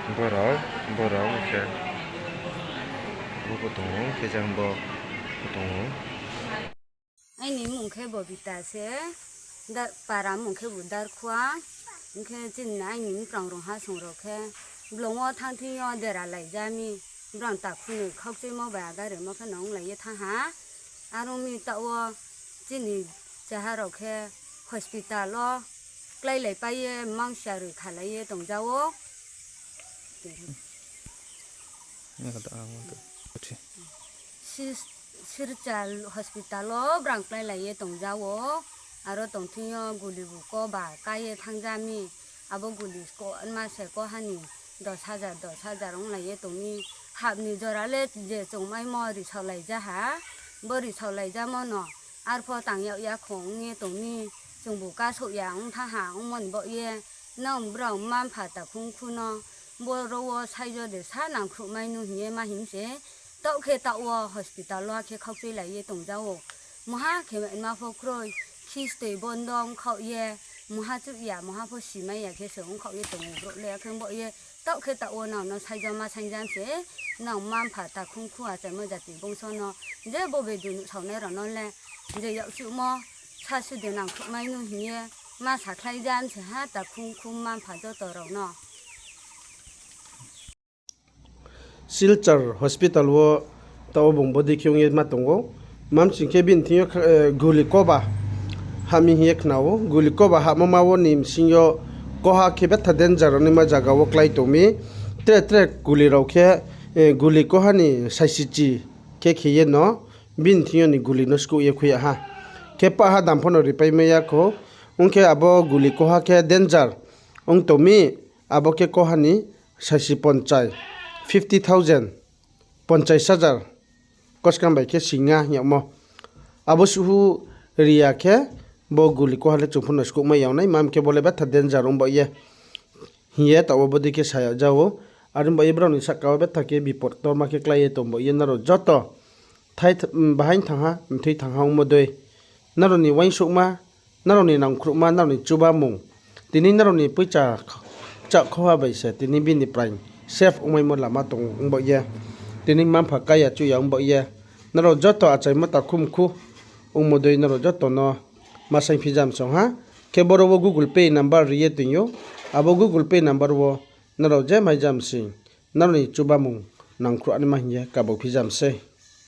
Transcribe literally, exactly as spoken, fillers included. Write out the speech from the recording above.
Borok, borok hing khe bo pho tong ou, khe jang bo pho tong ou. Aini mmung khe Bobita se, para mmung khe bo Darkhua, hing khe chini aini mprang rung ha song rao khe, blong wo thanng thing yo dera lai ja mi, brang takhu ni khaukchuimo bai aga rimo khe no onglai ye thanng ha. Are ong mi taoh wo chini chaha rao khe hospital wo kláilaipai ye mangsa roi khalai ye tong ja ou. Silchar hospital wo brang kláilai ye tong ja ou. Aro tong thing yo guli bu koba ká ye thanng ja mi. Abo guli ko ma se koha ni dos hajar, dos hajar onglai ye tong mi. Hap ni jora le je chung maimo risaolai ja ha, bo risaolai jamo no arpho tang yag ya kho ong ye tong mi. Chung bu kasouh ya ong thanng ha ongmo ni baoh ye, nang brao mma-mpha takhu khu no boro wo saijo de sa nangkhruhmai nu hing ye ma hing se. Taoh khe taoh wo hospital wo khe khaukchuilai ye tong ja ou. Muha khe ma pho kroi, khistoi bondo ongkhaoh ye, muha chuh ya, muha pho simai ya khe se ongkhaoh ye tong ou brouh le, akhe baoh ye taoh khe taoh wo nang no saijo ma saing ja se, nang mma-mpha takhu khu achaimo jati bongso no, je bo bedu nuhsaonai rao no le, je yakchuhmo sa sude nangkhruhmai nu hing ye ma sakhlai ja se ha takhu khu mma-mpha joto rao no. Silchar hospital wo taoh wo bung bodei khe ong ye ma tong ou. Mamsing khe bini thing yo guli koba hah mi hing ye khna ou. Guli koba hahmo ma wo ni bsing yo koha khe betha danger ongnaima zaga wo klái tong mi. Tre tre guli rao khe, guli koha ni saisichi khe khe ye no bini thing yo ni guli no skouh ye khui ya ha. Khe pah ha dam pho no ripaimai ya kho. Ong khe abo guli koha khe danger ong tong mi, abo khe koha ni saisi ponchai, fifty thousand, ponchais hajar, koskang bai khe sing ya hing yagmo. Abo suhu ri ya khe bo guli koha le chung pho no skouhmai ya nai, mam khe bo le betha danger ong baoh ye hing ye taoh wo bodei khe sa yag ja ou. Are ong baoh ye brao ni sahka wo betha khe bipod ktorma khe klái ye tong baoh ye nrao joto bahaing thanng ha, mthoi thanng ha ongmo dei. Nrao ni uaingsouhma, nrao ni nangkhruhma, nrao ni chubamung, tini nrao ni poicha kchaoh khoha bai se tini bini praing safe ongmaimo lama tong ong baoh ye, tini mma-mpha ká ya chuh ya ong baoh ye, nrao joto achaimo takhu mkhu ongmo dei nrao joto no ma saing phi ja msong ha. Khe boro wo Google Pay number ri ye toing ou. Abo Google Pay number wo nrao je mai ja msing, nrao ni chubamung nangkhruh naima hing ye kabo phi ja msei.